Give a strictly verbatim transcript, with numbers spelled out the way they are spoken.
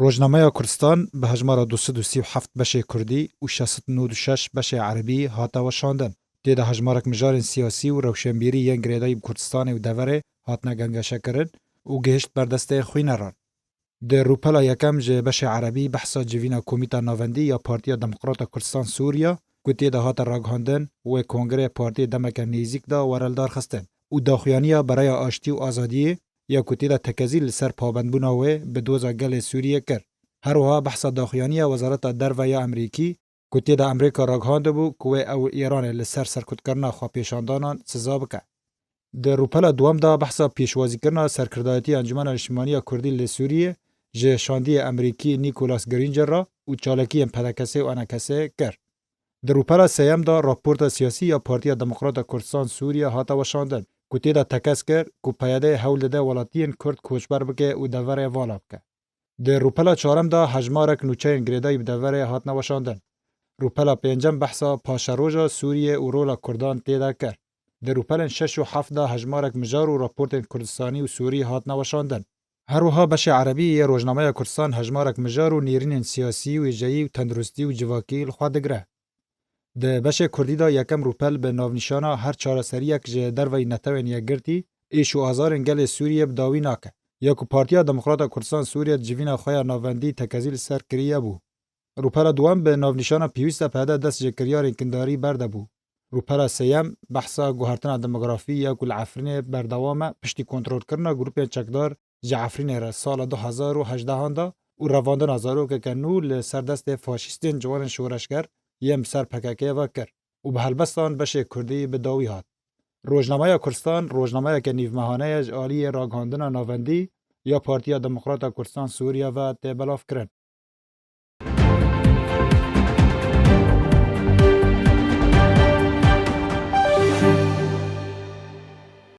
Rojnameya Kurdistan bi hejmara du sed û sî û heft beşê kurdî û şeş sed û nod û şeş beşê erebî hate weşandin. Tê de hejmarek mijarên siyasî û rewşenbîrî yên girêdayî bi Kurdistanê û deverê hatine gengeşekirin û gihişt ber destê xwîneran. Di rûpela yekem ji beşê erebî behsa civîna Komîta Navendî ya Partiya Demokrata Kurdistan Sûriya, ku tê de hate ragihandin, wê kongreyê partiyê demeke nêzîk de were lidarxistin û daxuyaniya Bereya Aştî û Azadiyê ya ku tê de tekezî li ser pabendbûna wê bi doza gelê Sûriyê kir. Her wiha behsa daxuyaniya Wezareta Derve ya Amerîkî, ku tê de Amerîka ragihandibû ku wê ew Îranê li ser serkutkirina xwepêşandanan siza bike. Di rûpela duwem de behsa pêşwazîkirina serkirdayetiya Encûmena Niştimanî ya Kurdî li Sûriyê ji şandiyê Amerîkî Nicholas Granger re û çalakiyên P D K S û E N K S kir. Di rûpela sêyem de raporta siyasî ya Partiya Demokrata Kurdistan Sûriye hate weşandin, ku tê de tekez kir ku P Y D hewl dide welatiyên Kurd koçber bike û deverê vala bike. Di rûpela çarem de hejmarek nûçeyên girêdayî bi deverê hatine weşandin. Rûpela pêncem behsa paşeroja Sûriyê û rola Kurdan tê de kir. Di rûpelên şeş û heft de hejmarek mijar û raportên Kurdistanî û Sûrî hatine weşandin. Her wiha beşê erebî yê Rojnameya Kurdistan hejmarek mijar û nêrînên siyasî, wêjeyî û tenduristî û civakî li xwe digire. Di beşê kurdî de yekem rûpel bi navnîşana Her çareseriyek ji derveyî Netewên Yekgirtî êş û azarên gelê Sûriyê bi dawî nake, ya ku Partiya Demokrata Kurdistan Sûriye di civîna xwe ya navendî tekezî li ser kiriye bû. Rûpela duwem bi navnîşana Pêwîst e P Y D dest ji kiryarên kindarî berde bû. Rûpela sêyem behsa guhertina demografî ya ku li Efrînê berdewam e, piştî kontrolkirina grûpên çekdar ji Efrînê re sala du hezar û hejdehan de û revandina zarokeke nû li ser destê faşîstên ciwanên şoreşger yên bi ser P K K ve kir û bi helbestan beşê kurdî bi dawî hat. Rojnameya Kurdistan rojnameyeke nîvmehane ye ji aliyê ragihandina navendî ya Partiya Demokrata Kurdistan Sûriye ve tê belavkirin.